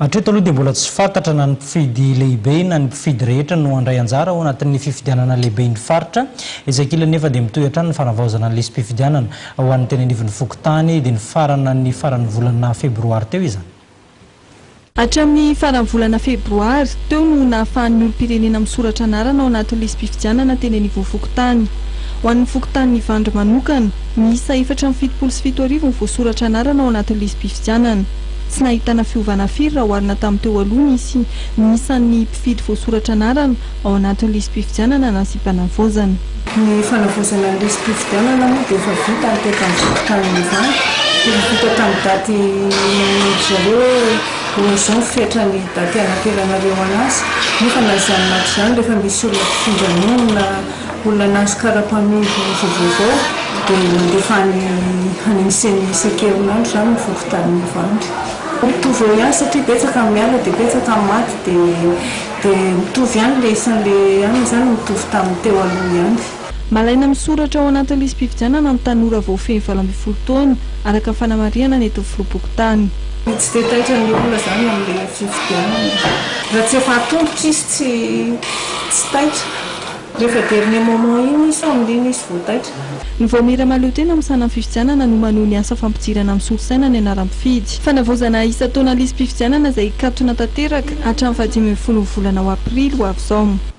Hatreto aloha dia mbola tsy fantatra na ny mpifidy lehibe na ny mpifidy rehetra no handray anjara ao anatin'ny fifidianana lehiben'ny faritra. Etsy ankilany nefa dia mitohy hatrany ny fanavaozana ny lisi-pifidianana ho an'ny teny anivon'ny fokontany dia nifarana ny faran'ny volana febroary teo izany. Hatramin'ny faran'ny volana febroary teo no nahafahan'ny olom-pirenena misoratra anarana ao anatin'ny lisi-pifidianana teny anivon'ny fokontany. Ho an'ny fokontanin'i Ivandry manokana, miisa 77 ny voasoratra anarana ao anatin'ny lisi-pifidianana. Tsy nahitana fiovana firy raha oharina tamin'ny teo aloha ny isi ny isan'ny mpifidy voasoratra anarana ao anatin'ny lisi-pifidianana nasiam-panavaozana. Ny fanavaozana ny lisi-pifidianana moa dia efa vita ny teto amin'ny fokontanin'Ivandry. Efa vita tamin'ny daty nomen-dry zareo hoe ho izao ny fetran'ny daty hanateranareo an'azy. Nefa na izany na tsy izany rehefa misy olona mpifindra monina, olona nahazo kara-panondro vaovao dia mandefa any any amin'ny ceni isan-kerinandro izany ny fokontanin'Ivandry. Mitovy eo ihany satria betsaka ny miala dia betsaka ny maty dia Dia mitovy ihany ilay isan'ilay anona izany mitovy tamin'ny teo aloha ihany. Malaina misoratra ao anatin'ny lisi-pifidianana ny tanora vao feno 18 taona, araka ny fanamarihana nentin'ny filoham-pokontany. Tsy dia taitra ny olona izany amin'ilay fifidianana. Raha tsy efa atomboka izy tsy tsy taitra. Rehefa dernier moment iny izy amin'iny izy vao taitra. Ny Vaomiera Mahaleotena misahana ny fifidianana no manohy ny asa fampidirana amin'ny solosaina ny anaram-pifidy. Fanavaozana isan-taona lisi-pifidianana izay hikatona tanteraka hatramin'ny fahadimy ambin'ny folon'ny volana ho aprily ho avy izao.